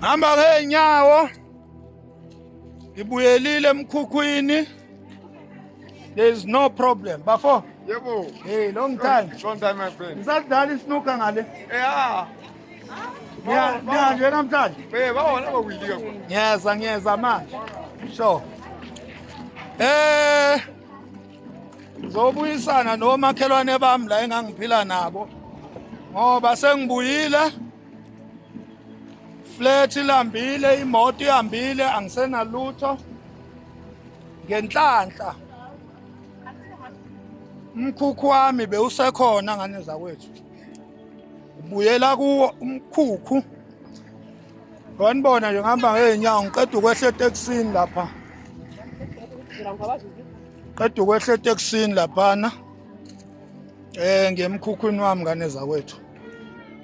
Hamba ngeenyawo. Ngibuyelile emkhukhwini. There is no problem. Bafo. Yebo. Hey, long time. Long time, my friend. Ngisadlala isnooker ngale. Yeah. Niya nje namhlanje. Eh, bawona bawili kakhulu. Ngiyeza, ngiyeza manje. Sure. Eh Ngizobuyisana nomakhelwane bami la engangiphila nabo ngoba sengibuyile, flat ilambile, imoto ihambile, angisenalutho. Ngenhlanhla umkhukhu wami bewusekhona, ngane zakwethu, ubuyela kuwo umkhukhu. Wanibona nje ngihamba ngeenyawo, ngiqeda ukwehla etekisini lapha, qeda ukwehla etekisini laphana ngemkhukhwini wami, ngane zakwethu.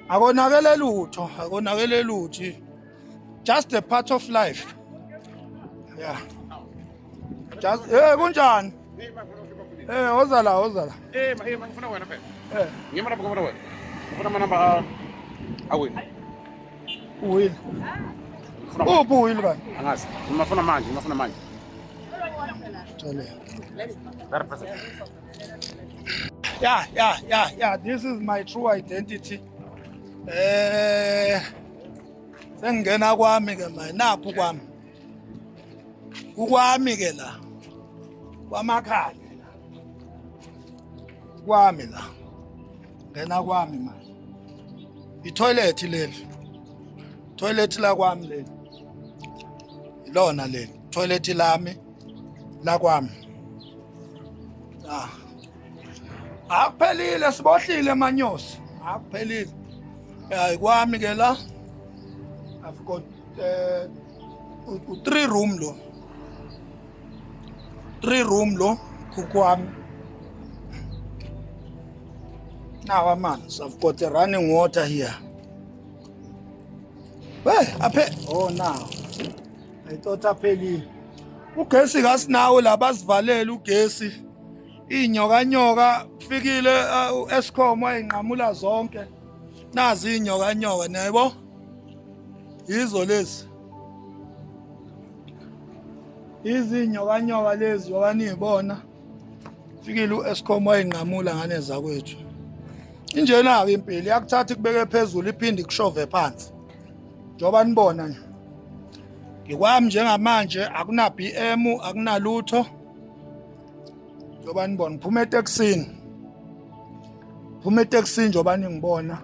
Akonakele lutho, akonakele lutho, just a part of life. Yeah, just kunjani? Woza la, woza la. Eh, ngifuna wena phela. Eh. Ngima lapho, ngifuna wena. Ngifuna amanamba awini. Uwili. Uphi uwili kani? Angazi. Ngifuna manje, ngifuna manje. Thole. Very present. Yeah, this is my true identity. Sengingena kwami ke manje, nakhu kwami. Kukwami ke la. Kwamakhaya la. Kwami la. Ngena kwami manje. I-toilet leli. Toilet la kwami leli. Ilona leli. Toilet lami la kwami. Ah. Akuphelile, sibohlile manyosi. Akuphelile. Hayi, kwami ke la. I've got u 3 room lo. 3 room lo kukwami. Now amanzi, I've got the running water here. Hey, aphe, oh now. I thought aphelile. Ugesi kasinawo la, basivalele ugesi. Inyoka nyoka fikile, u-Eskom wayinqamula zonke. Nazi inyoka nyoka nayebo. Yizo lezi. Izinyoka nyoka lezi yokanibona. Fikile u-Eskom wayinqamula, ngane zakwethu. Injena-ke impilo, iyakuthatha ikubeke phezulu, iphinde ikushove phansi. Njengoba nibona nje. Ngikwami njengamanje, akuna BM, akunalutho. Njengoba nibona ngiphuma etekisini. Phuma etekisini njengoba ningibona.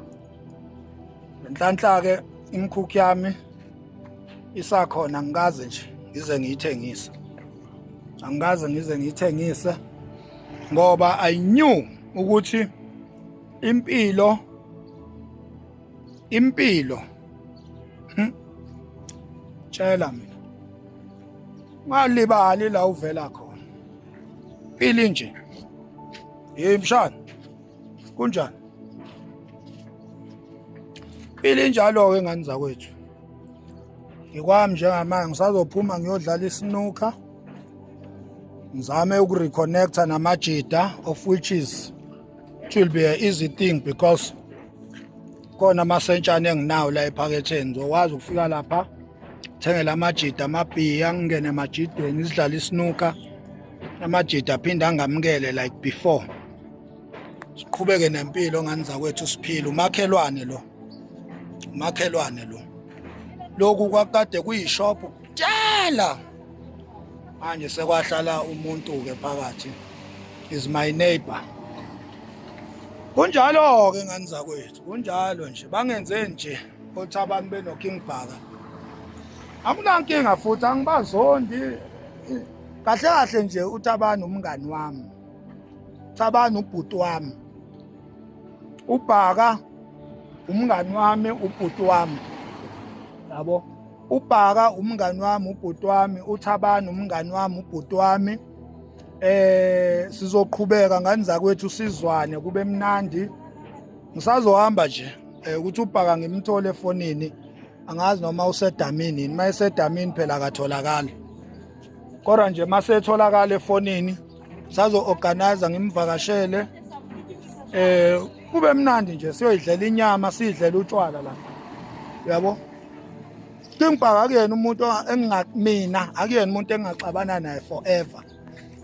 Ngenhlanhla ke imikhukhu yami isakhona, ngikaze nje ngize ngiyithengise. Angikaze ngize ngiyithengise ngoba I knew ukuthi impilo impilo. Tshela mina, ungalibali la uvela khona. Impilo nje. Hey mshana, kunjani? Impilo injalo ke, ngani zakwethu. Ngikwami njengamanje, ngisazophuma ngiyodlala isnooker, ngizame ukureconnecta namajida, of which is it will be an easy thing because khona amasentshane enginawo la ephaketheni. Ngizokwazi ukufika lapha, thengele amajida amabhiya, ngingene emajideni, sidlale isnooker, amajida aphinde angamukele like before, siqhubeke nempilo, ngani zakwethu, siphile. Umakhelwane lo, umakhelwane lo, lokhu kwakade kuyishop kudala, manje sekwahlala umuntu ke phakathi, is my neighbor. Kunjalo ke, ngani zakwethu, kunjalo nje. Bangenze nje othi abantu beno King Bhaka, akunankinga futhi angibazondi. Kahle kahle nje uthi abantu umngani wami, Thabani ubhuti wami, uBhaka umngani wami, ubhuti wami, yabo. UBhaka umngani wami, ubhuti wami, uThabani umngani wami, ubhuti wami. Sizoqhubeka, ngani zakwethu, sizwane kube mnandi. Ngisazohamba nje ukuthi uBhaka ngimthole efonini, angazi noma usedamini yini. Mayesedamini phela akatholakali, kodwa nje masetholakala efonini sazo organize ngimvakashele, kube mnandi nje, siyoyidlela inyama, sidlela utshwala la, uyabo. King Bhaka akuyena umuntu mina akuyena umuntu engingaxabana naye forever.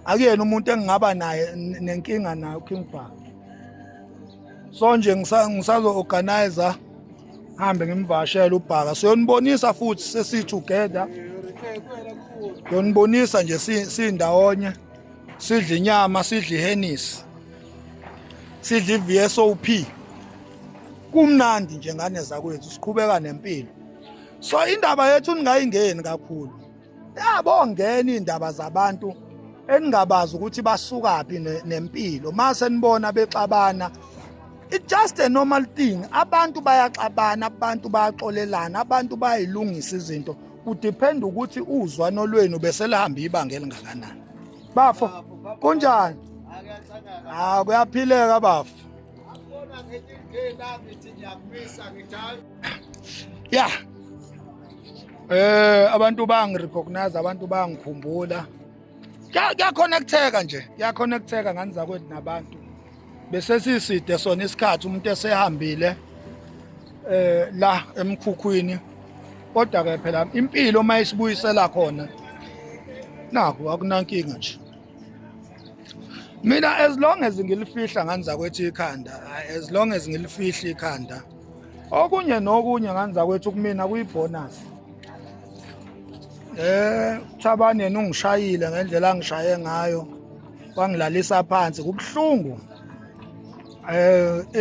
Akuyena umuntu engingaba naye nenkinga naye uKing Bhaka. So nje ngisazo organizer hambe ngimvashele uBhaka, siyonibonisa futhi sesi together, yonibonisa nje sindawonye, sidla inyama, sidla iHennessy, sidla iVSOP, kumnandi nje ngane zakwethu, siqhubeka nempilo. So indaba yethu ningayingeni kakhulu, yabo, ngena indaba zabantu eningabazi ukuthi basukaphi nempilo. Mase nibona bexabana, it's just a normal thing. Abantu bayaxabana, abantu bayaxolelana, abantu bayilungisa izinto. Kudepend ukuthi uzwano lwenu bese lihamba ibanga elingakanani. Bafo, kunjani? Ah, kuyaphileka bafo. Ya, abantu bangirecognize, abantu bangikhumbula. Kuyaconnecteka nje, kuyaconnecteka ngani zakwethu nabantu. Bese siside sona isikhathi umuntu esehambile la emkhukhwini, kodwa ke phela impilo uma isibuyisela khona nakho akunankinga nje. Mina as long as ngilifihla ngani zakwethu ikhanda, as long as ngilifihla ikhanda, okunye nokunye ngani zakwethu kumina kuyibonus. Thabani yena ungishayile ngendlela angishaye ngayo, wangilalisa phansi, kubhlungu.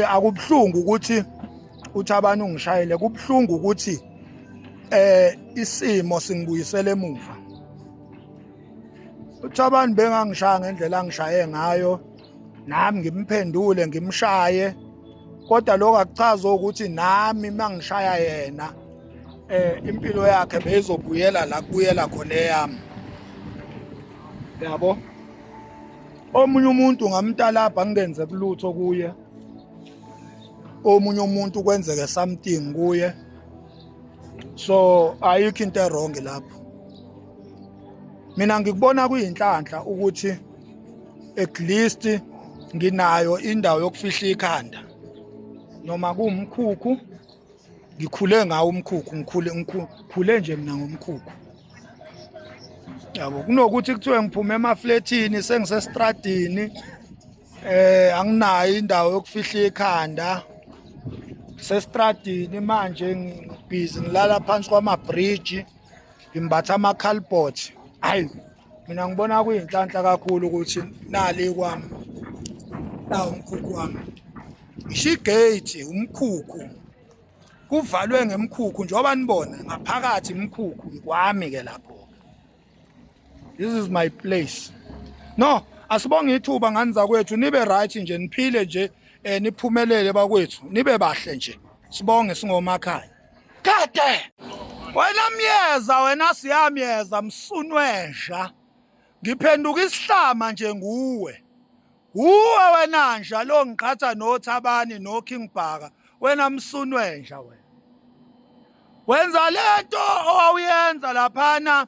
Akubhlungu ukuthi uThabani ungishayile, kubhlungu ukuthi isimo singibuyisele emuva. uThabani bengangishaya ngendlela angishaye ngayo, nami ngimphendule ngimshaye, kodwa lokho akuchaza ukuthi nami mangishaya yena impilo yakhe beyizobuyela la kubuyela khona eyami, yabo. Omunye umuntu ngamtalabha ngingenze kulutho kuye, omunye umuntu kwenzeke something kuye, so ayikho into ewrong lapho. Mina ngikubona kuyinhlanhla ukuthi at least nginayo indawo yokufihla ikhanda, noma kuwumkhukhu. Ngikhule ngawo umkhukhu, ngikhule nje mina ngomkhukhu, yabo, kunokuthi kuthiwe ngiphume emafletini sengisestradini, anginayo indawo yokufihla ikhanda sestradini. Manje ngibhizi ngilala phansi kwama-bridge, ngimbatha ama-cardboard. Hayi, mina ngibona kuyinhlanhla kakhulu ukuthi nali kwami la umkhukhu wami, ngisho igate umkhukhu kuvalwe ngemkhukhu, njengoba nibona ngaphakathi imkhukhu kwami ke lapho. This is my place. No, asibonge ithuba ngani zakwethu, nibe right nje, niphile nje, niphumelele bakwethu, nibe bahle nje. Sibonge singomakhaya kade. Wena myeza, wena siyamyeza msunwenja, ngiphenduka isihlama nje nguwe, uwe wena nja lo ngiqhatha noThabani no King Bhaka. Wena msunwenja, wena wenza lento owawuyenza laphana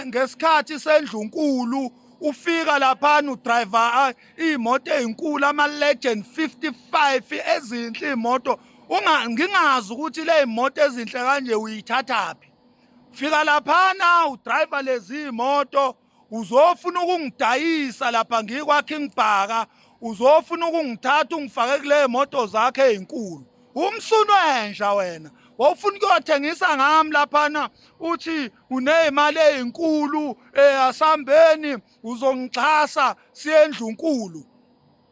ngesikhathi sendlunkulu. Ufika laphana udriver imoto ezinkulu, ama Legend 55, ezinhle imoto, unga ngingazi ukuthi le imoto ezinhle kanje uyithathaphi. Fika laphana udriver lezi imoto, uzofuna ukungidayisa lapha ngikwa King Bhaka, uzofuna ukungithatha ungifake kule moto zakhe ezinkulu. Umsunwenja wena, wawufuna ukuyothengisa ngami laphana, uthi uneyimali ezinkulu, asambeni uzongixhasa siye endlunkulu.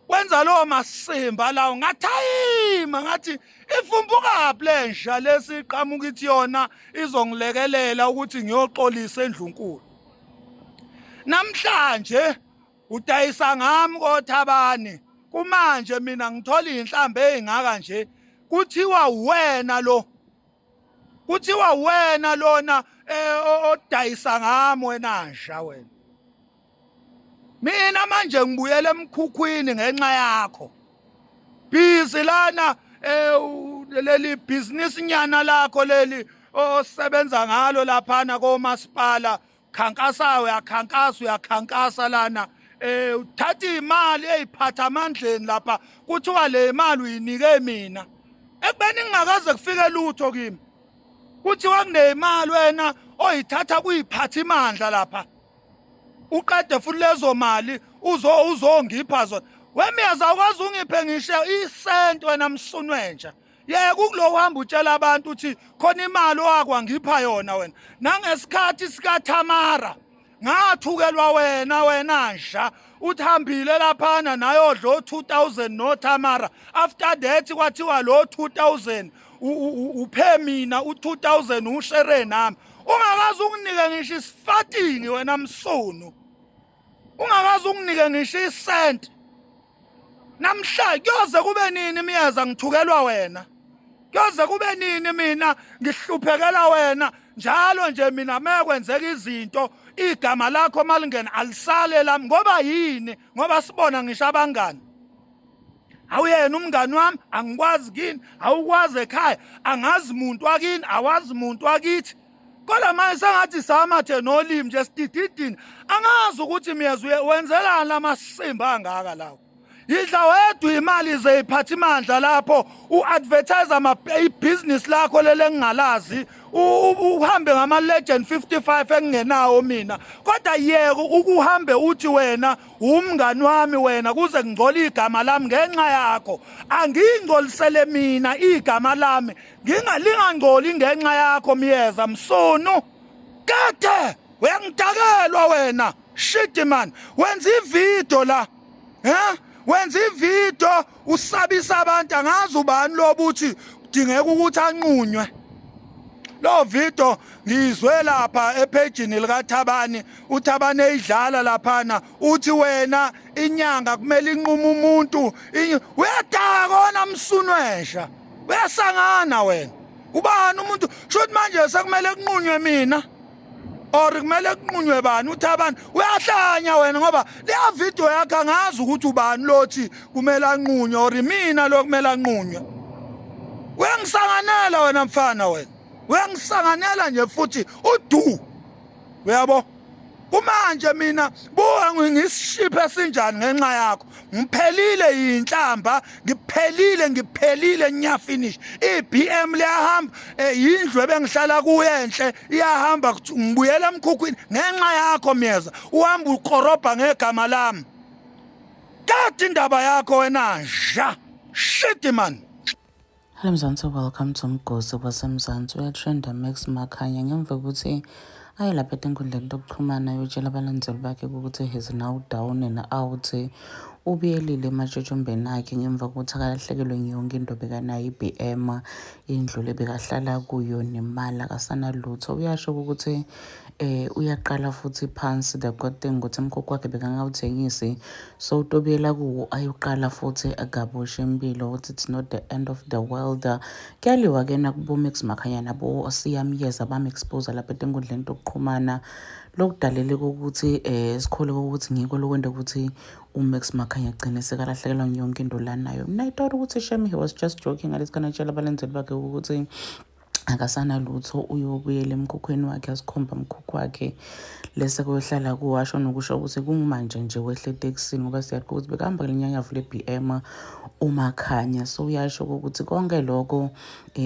Wenza lowo masimba lawo, ngathayima ngathi ifumbukaphi lenja lesiqhamuka ithi yona izongilekelela ukuthi ngiyoxolisa endlunkulu. Namhlanje udayisa ngami koThabani, kumanje mina ngithola inhlambe ezingaka nje, kuthiwa wena lo, kuthiwa wena lona odayisa ngami, wena nja wena. Mina manje ngibuyele emkhukhwini ngenxa yakho. Busy lana leli business nyana lakho leli osebenza ngalo laphana komasipala, khankasa, uyakhankasa, uyakhankasa lana, uthatha imali eyiphatha amandleni lapha, kuthiwa le imali uyinike mina ekubeni ngingakaze kufike lutho kimi. Kuthiwa kunemali wena oyithatha kuyiphathimandla lapha, uqede futhi lezo mali uzongipha zona. Wemiyeza, awukwazi ungiphe ngisho isenti wena msunwenja. Yeke ukulo uhamba utshela abantu uthi khona imali owakwangipha yona wena. Nangesikhathi sikaThamara ngathukelwa wena, wena nja, uthambile laphana nayodla o2000 noThamara. After that kwathiwa lo 2000 uphe mina, u2000 ushare nami. Ungakazi ukunike ngisho isifatini wena msunu, ungakazi ukunike ngisho isent. Namhla kuyoze kube nini, Miyeza, ngithukelwa wena? Kuyoze kube nini mina ngihluphekela wena njalo nje? Mina mekwenzeka izinto, igama lakho malingena alisale lami. Ngoba yini? Ngoba sibona ngisho abangani. Awuyena umngani wami, angikwazi kini, awukwazi ekhaya, angazi muntu wakini, awazi muntu wakithi. Kodwa manje sengathi samathe nolimi nje sidididini. Angazi ukuthi, Miyeza, wenzelani lamasimba angaka lawo. Yidla wedwa imali zeyiphathimandla lapho, u-advertise ibhizinisi lakho lele engingalazi, uhambe ngama-Legend 55 engingenawo mina. Kodwa yeka ukuhambe uthi wena umngani wami wena, kuze kungcole igama lami ngenxa yakho. Angiyingcolisele mina igama lami, ngingalingangcoli ngenxa yakho, Miyeza msunu. Kade uyangidakelwa wena, shit man. Wenza ivideo la, eh, wenza ivideo usabisa abantu. Angazi ubani lobuthi kudingeka ukuthi anqunywe. Lo video ngizwe lapha ephejini likaThabani, uThabani eyidlala laphana, uthi wena inyanga kumele inqume umuntu. Uyadaka msunwesha, uyasangana wena. Ubani umuntu shothi manje sekumele kunqunywe mina or kumele kunqunywe bani? UThabani uyahlanya wena, ngoba leya video yakhe angazi ukuthi ubani lothi kumele anqunywe or mina lo kumele anqunywe. Uyangisanganela wena mfana, wena uyangisanganela nje futhi udu uyabo. Kumanje mina buka ngisishiphe esinjani ngenxa yakho. Ngiphelile yinhlamba, ngiphelile, ngiphelile nya, finish. iBM liyahamba, indlu ebengihlala kuyo enhle iyahamba, ngibuyela emkhukhwini ngenxa yakho, Myeza. Uhamba ukorobha ngegama lami. Kade indaba yakho wena nja, shit man. Hello Mzansi, welcome to Mgosi waseMzansi. Uyatrenda Max Makhanya ngemva kokuthi aye lapha etinkundleni tokuxhumana ayotshela abalandeli bakhe ukuthi he's now down and out. Ubuyelile ematshotshombeni akhe ngemva kokuthi akalahlekelwe yonke into bekanayo, i-BM, indlu le bekahlala kuyo nemali, akasanalutho. Uyasho ukuthi uyaqala futhi phansi. The good thing ukuthi umkhukhu wakhe bekangawuthengisi, so utobuyela kuwo ayoqala futhi kabusha impilo, ukuthi it's not the end of the world. Kuyaliwa-ke nakubo Max Makhanya nabo Siyamyeza, bam-expose lapha etinkundleni tokuxhumana, lokudalele ukuthi sikhole ukuthi ngiko lokwenta ukuthi uMax Makhanya agcine sekalahlekelwa yonke into lanayo. Mina I thought ukuthi shame he was just joking ngalesikhathi atshela abalandeli bakhe ukuthi akasanalutho, uyobuyela emkhukhwini wakhe, asikhomba mkhukhu wakhe lese kuyohlala kuwo. Asho nokusho ukuthi kungumanje nje wehle etekisini, ngoba siyazi ukuthi bekahamba ngelinyanyavu le-BM uMakhanya. So uyasho ukuthi konke lokho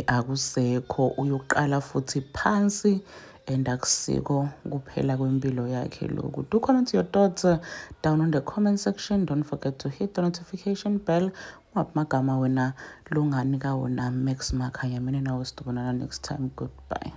akusekho, uyoqala futhi phansi and akusiko kuphela kwempilo yakhe lokhu. Do comment your thoughts down on the comment section. Don't forget to hit the notification bell. Ungaphi magama wena longanika wona Max Makhanya? Mina nawe sitobonana next time. Goodbye.